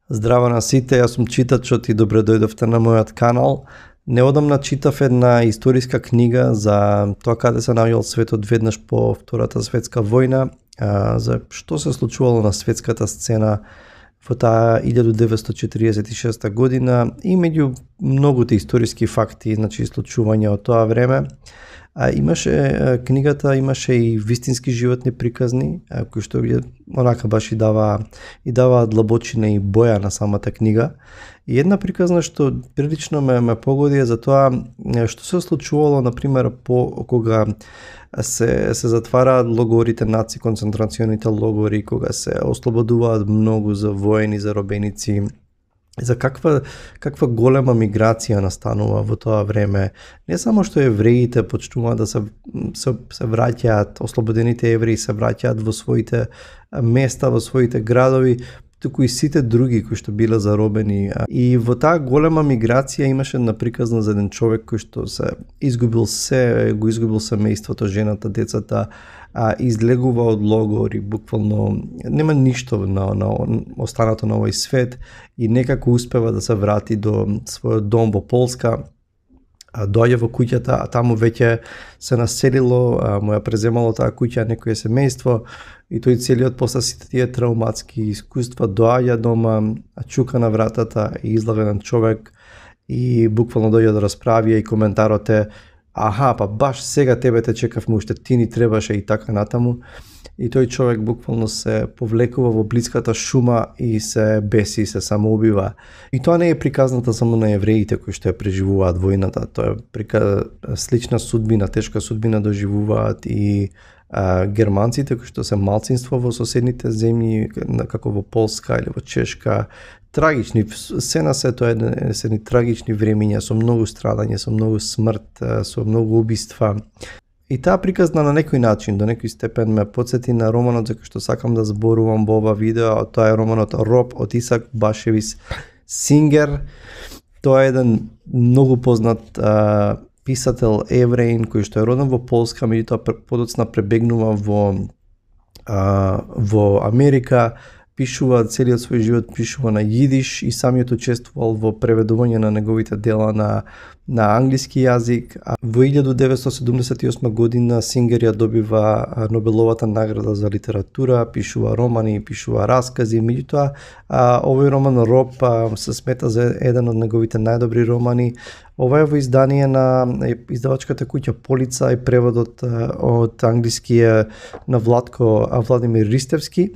Здраво на сите, јас сум читачот и добре дојдовте на мојот канал. Неодамна читав една историска книга за тоа каде се наоѓал светот веднаш по Втората светска војна, за што се случувало на светската сцена во таа 1946 година и меѓу многуте историски факти, значи случувања од тоа време. Книгата имаше и вистински животни приказни, кои што онака баш и дава длабочина и боја на самата книга. И една приказна што прилично ме погоди е за тоа што се случувало, например, кога се затвараат логорите, наци концентрационите логори, кога се ослободуваат многу воени, заробеници, за каква голема миграција настанува во тоа време. Не само што евреите почнуваат да се враќаат, ослободените евреи се враќаат во своите места, во своите градови, туку и сите други кои што биле заробени. И во таа голема миграција имаше една приказна за еден човек кој што се изгубил семејството, жената, децата, излегува од логори, буквално нема ништо на останато на овој свет и некако успева да се врати до својот дом во Полска. Доаѓа во куќата, а таму веќе се населило, му ја преземало таа куќа некое семејство и тој целиот после сите тие травматски искуства доаѓа дома, чука на вратата и излага еден човек и буквално доаѓа да расправија и коментарот е: аха, па баш сега тебе те чекавме, уште ти ни требаше и така натаму. И тој човек буквално се повлекува во блиската шума и се беси и се самоубива. И тоа не е приказната само на евреите кои што ја преживуваат војната, тоа е слична судбина, тешка судбина доживуваат и германците кои што се малцинство во соседните земји, како во Полска или во Чешка. Трагични, се на се тоа се едни трагични времиња со многу страдање, со многу смрт, со многу убиства. И таа приказна на некој начин, до некој степен ме потсети на романот за кој што сакам да зборувам во ова видео, тоа е романот Роб од Исак Башевис Сингер. Тоа е еден многу познат писател евреин кој што е роден во Полска, меѓутоа подоцна пребегнува во Америка, пишува целиот свој живот, пишува на јидиш и самиот учествувал во преведување на неговите дела на англиски јазик. Во 1978 година Сингер ја добива Нобеловата награда за литература, пишува романи, пишува раскази, меѓутоа овој роман Роб се смета за еден од неговите најдобри романи. Ова е во издание на издавачката куќа Полица и преводот од англиски е на Владимир Ристевски.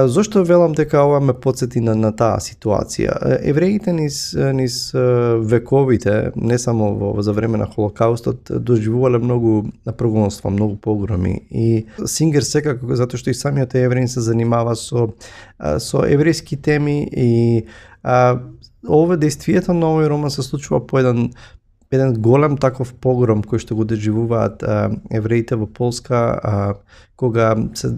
Зошто велам дека ова ме потсети на таа ситуација? Евреите низ вековите, не само за време на Холокаустот, доживувале многу прогонства, многу погроми. И Сингер секако, затоа што и самиот евреин се занимава со еврејски теми и ова действието на овој роман се случува по еден голем таков погром кој што го доживуваат евреите во Полска, кога се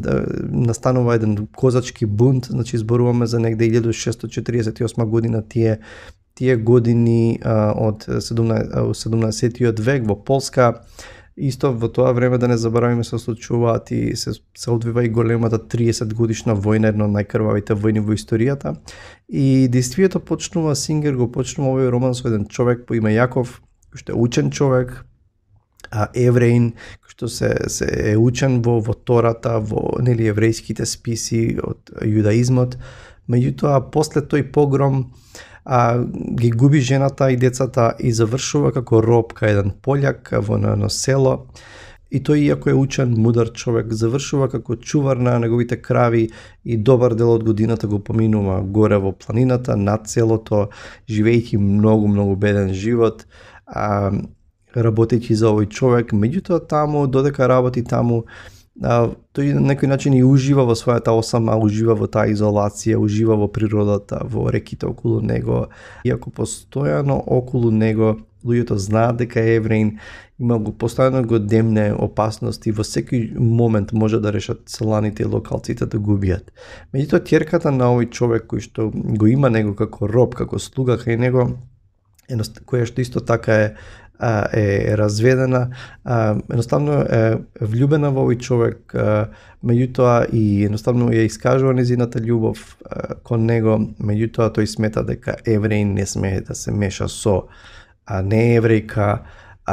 настанува еден козачки бунт, значи зборуваме за негде 1648 година, тие години од 17 век во Полска. Исто во тоа време, да не забораваме, се случуваат и се одвива и големата 30 годишна војна, една од најкрвавите војни во историјата. И действието почнува, Сингер го почнува овој роман со еден човек по име Јаков, кој што е учен човек, евреин, кој што се е учен во Тората, во еврејските списи од јудаизмот. Меѓутоа, после тој погром ги губи жената и децата и завршува како роб кај еден пољак во едно село. И тој, иако е учен, мудар човек, завршува како чувар на неговите крави и добар дел од годината го поминува горе во планината, над селото, живејќи многу беден живот, работејќи за овој човек. Меѓутоа таму, додека работи таму, тој на некој начин и ужива во својата осама, ужива во таа изолација, ужива во природата, во реките околу него. Иако постојано околу него луѓето знаат дека е евреин, постојано го демне опасности, во секој момент може да решат селаните и локалците да го убијат. Меѓутоа ќерката на овој човек кој што го има него како роб, како слуга кај него, која што исто така е разведена, едноставно е влюбена во овој човек, меѓутоа и едноставно ја искажува незината љубов кон него, меѓутоа тој смета дека евреин не смее да се меша со не еврејка,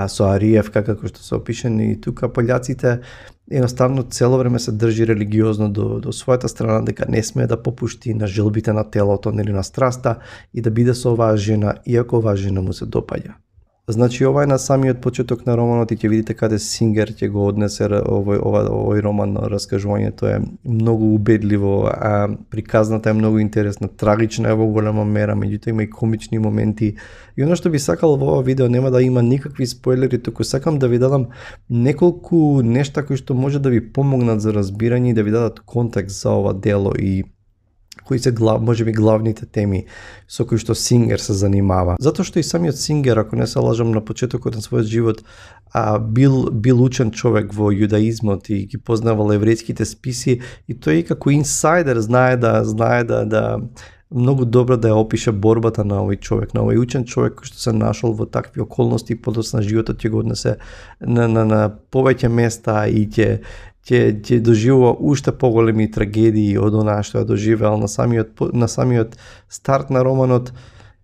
со Ариевка, како што се опишени тука. Пољаците едноставно цело време се држи религиозно до својата страна, дека не смее да попушти на желбите на телото или на страста и да биде со оваа жена, иако оваа жена му се допаѓа. Значи, ова е на самиот почеток на романот и ќе видите каде Сингер ќе го однесе овој роман. Раскажувањето е многу убедливо, приказната е многу интересна, трагична е во голема мера, меѓутоа има и комични моменти. И оно што би сакал во ова видео, нема да има никакви спойлери, туку сакам да ви дадам неколку нешта кои што може да ви помогнат за разбирање и да ви дадат контекст за ова дело и кои се можеби главните теми со кои што Сингер се занимава. Затоа што и самиот Сингер, ако не се лажам, на почетокот на својот живот бил учен човек во јудаизмот и ги познавал еврејските списи, и тој и како инсайдер знае да многу добро да ја опише борбата на овој човек, на овој учен човек кој што се нашол во такви околности, подоцна животот ќе го однесе на повеќе места и ќе доживува уште поголеми трагедии од онаа што ја доживеал на самиот старт на романот.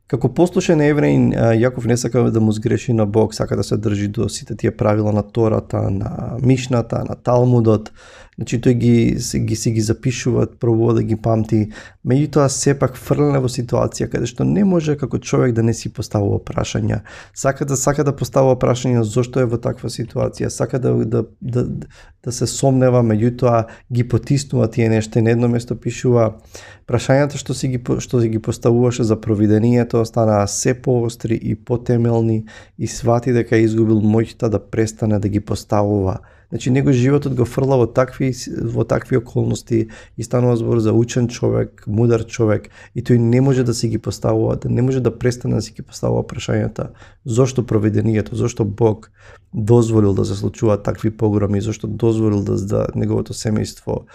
Како послушен евреин, Јаков не сака да му сгреши на Бог, сака да се држи до сите тие правила на Тората, на Мишната, на Талмудот. Значи тој ги запишува, пробува да ги памти, меѓутоа сепак фрлен во ситуација каде што не може како човек да не си поставува прашања. Сака да поставува прашања зошто е во таква ситуација, сака да се сомнева, меѓутоа ги потиснува тие нешта. На едно место пишува прашањата што ги поставуваше за провидението станаа се поостри и потемелни и свати дека е изгубил моќта да престане да ги поставува. Значи, него животот го фрла во такви околности и станува збор за учен човек, мудар човек, и тој не може да си ги поставува, не може да престане да си ги поставува прашањата зошто провидението, зошто Бог дозволил да се случуваат такви погроми, зошто дозволил да неговото семејство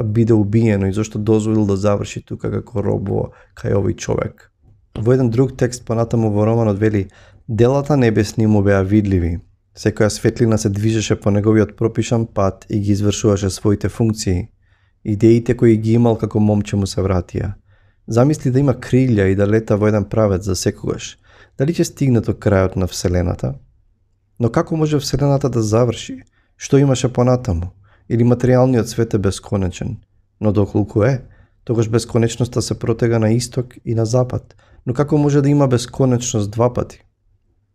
биде убиено и зошто дозволил да заврши тука како роб кај овој човек. Во еден друг текст понатаму во романот вели: делата небесни му беа видливи. Секоја светлина се движеше по неговиот пропишан пат и ги извршуваше своите функции. Идеите кои ги имал како момче му се вратија. Замисли да има крилја и да лета во еден правец за секогаш. Дали ќе стигне до крајот на Вселената? Но како може Вселената да заврши? Што имаше понатаму? Или материјалниот свет е бесконечен? Но доколку е, тогаш бесконечноста се протега на исток и на запад. Но како може да има бесконечност два пати?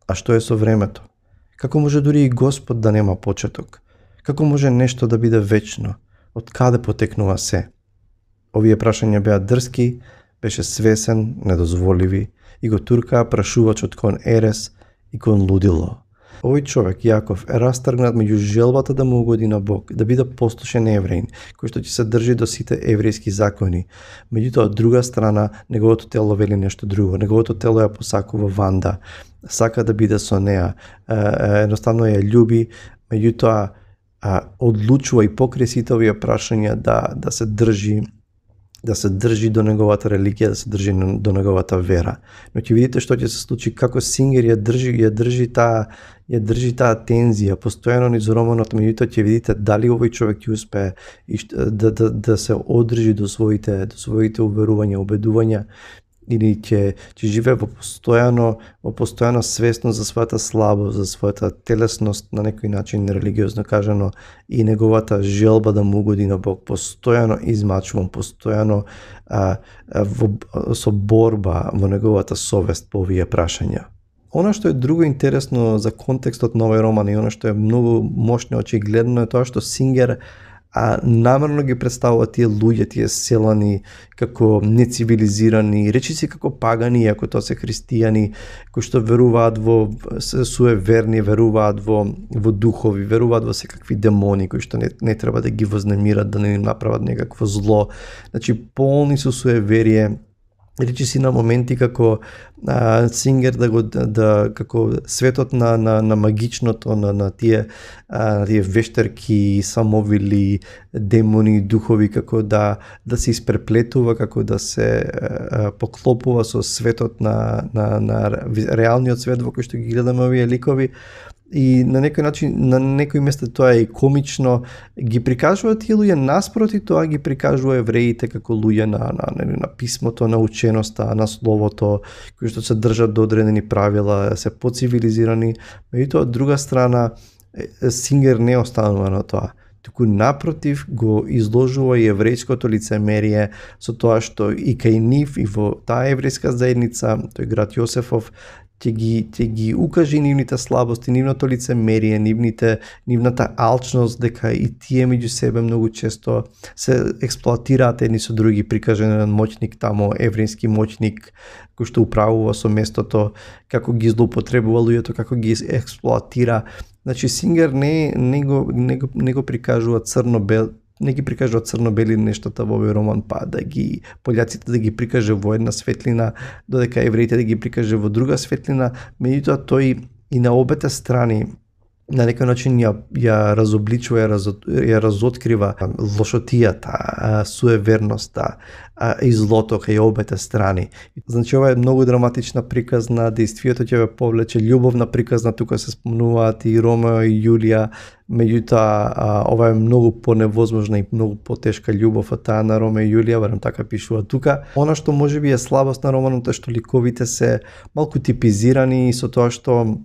А што е со времето? Како може дури и Господ да нема почеток? Како може нешто да биде вечно? Од каде потекнува се? Овие прашања беа дрски, беше свесен, недозволиви и го туркаа прашувачот кон ерес и кон лудило. Овој човек, Јаков, е растргнат меѓу желбата да му угоди на Бог, да биде послушен евреин, кој што ќе се држи до сите еврејски закони. Меѓутоа, од друга страна, неговото тело вели нешто друго. Неговото тело ја посакува Ванда, сака да биде со неа, едноставно ја љуби, меѓутоа одлучува и покрај сите овие прашања да се држи до неговата религија, да се држи до неговата вера. Но ќе видите што ќе се случи, како Сингер ја држи таа тензија постојано низ романот, меѓутоа ќе видите дали овој човек ќе успее да се одржи до своите уверувања, убедувања, или ќе живее во постојана свесност за својата слабост, за својата телесност, на некој начин религиозно кажано, и неговата желба да му угоди на Бог, постојано измачуван, постојано со борба во неговата совест по овие прашања. Она што е друго интересно за контекстот на овој роман и она што е многу мощно очигледно е тоа што Сингер намерно ги представува тие луѓе, тие селани како нецивилизирани, речиси како пагани, ако тоа се христијани, кои што веруваат се суеверни, веруваат во духови, веруваат во секакви демони, кои што не треба да ги вознемират, да не им направат некакво зло. Значи, полни со суеверие, речиси на моменти како Сингер како светот на магичното, на тие вештарки, самовили, демони, духови, како да се испреплетува, како да се поклопува со светот на реалниот свет во кој што ги гледаме овие ликови. И на некој начин, на некој место тоа е и комично, ги прикажува тие луѓе, наспроти тоа ги прикажува евреите како луѓе на писмото, на ученоста, на словото, кои што се држат до одредени правила, се поцивилизирани. Меѓутоа, од друга страна, Сингер не останува на тоа, туку напротив го изложува и еврејското лицемерие со тоа што и кај нив и во таа еврејска заедница, тој град Јосефов, ќе ги укаже нивните слабости, нивното лицемерие, нивната алчност, дека и тие меѓу себе многу често се експлоатираат едни со други. Прикажен еден моќник тамо, еврејски моќник, кој што управува со местото, како ги злоупотребува луѓето, како ги експлоатира. Значи, Сингер не го прикажува црно-бел, не ги прикажува црно-бели нештата во овој роман, па да ги пољаците да ги прикаже во една светлина, додека евреите да ги прикаже во друга светлина. Меѓутоа, тој и на обете страни на некој начин ја разобличува, ја разоткрива лошотијата, суеверноста и злото кај обете страни. Значи, ова е многу драматична приказна, действието ќе ве повлече, љубовна приказна, тука се спомнуваат и Ромео и Јулија, меѓутоа ова е многу поневозможна и многу потешка љубов од таа на Ромео и Јулија, барем така пишува тука. Она што можеби е слабост на романот е што ликовите се малку типизирани со тоа што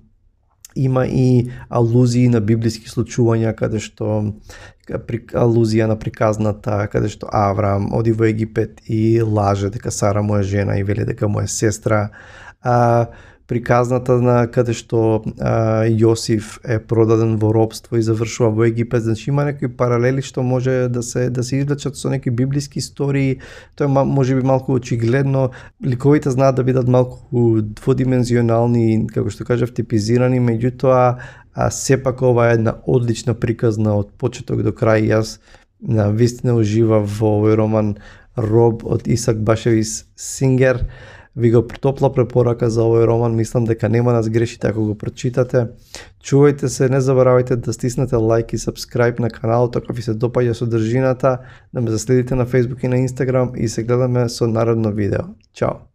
има и алузии на библиски случувања, каде што алузија на приказната, каде што Авраам оди во Египет и лаже дека Сара му е жена и вели дека му е сестра. Приказната на каде што Јосиф е продаден во робство и завршува во Египет. Значи има некои паралели што може да се извлечат со некои библиски истории. Тоа е можеби малку очигледно. Ликовите знаат да бидат малку дводимензионални, како што кажав, типизирани, меѓутоа сепак ова е една одлична приказна од почеток до крај. Јас навистина уживав во овој роман Роб од Исак Башевис Сингер. Ви го топла препорака за овој роман, мислам дека нема да сгрешите ако го прочитате. Чувајте се, не заборавајте да стиснете лайк и сабскрајб на каналот ако ви се допаѓа содржината, да ме заследите на Facebook и на Instagram и се гледаме со наредно видео. Чао!